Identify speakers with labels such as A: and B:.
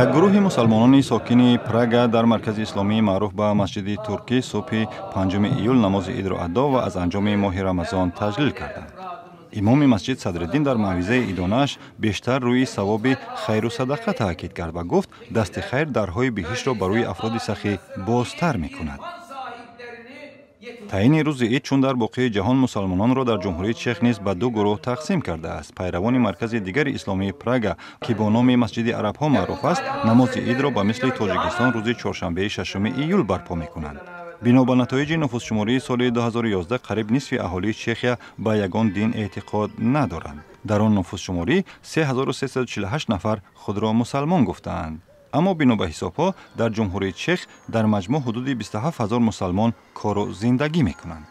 A: Як гурӯҳи мусалмонони сокини Прага дар маркази исломии маъруф ба Масҷиди Туркӣ субҳи 5 июл намози идро адо ва аз анҷоми моҳи Рамазон таҷлил карданд. Имоми масҷид Садриддин дар мавъизаи идонааш бештар рӯи савоби хайру садақа таъкид кард ва гуфт, дасти хайр дарҳои биҳиштро ба рӯи афроди сахӣ бозтар мекунад. Таъини рӯзи ид, чун дар боқии ҷаҳон, мусалмононро дар Ҷумҳурии Чех низ ба ду гурӯҳ тақсим кардааст. Пайравони маркази дигари исломии Прага, ки бо номи Масҷиди Арабҳо маъруф аст, намози идро ба мисли Тоҷикистон рӯзи чоршанбеи 6 июл барпо мекунанд. Бино ба натоиҷи нуфузшумории соли 2011, қариб нисфи аҳолии Чехия ба ягон дин эътиқод надоранд. Дар он нуфузшуморӣ 3348 нафар худро мусалмон гуфтаанд. Аммо бино ба ҳисобҳо, дар Ҷумҳурии Чех дар маҷмӯъ ҳудуди 27 000 мусалмон кору зиндагӣ мекунанд.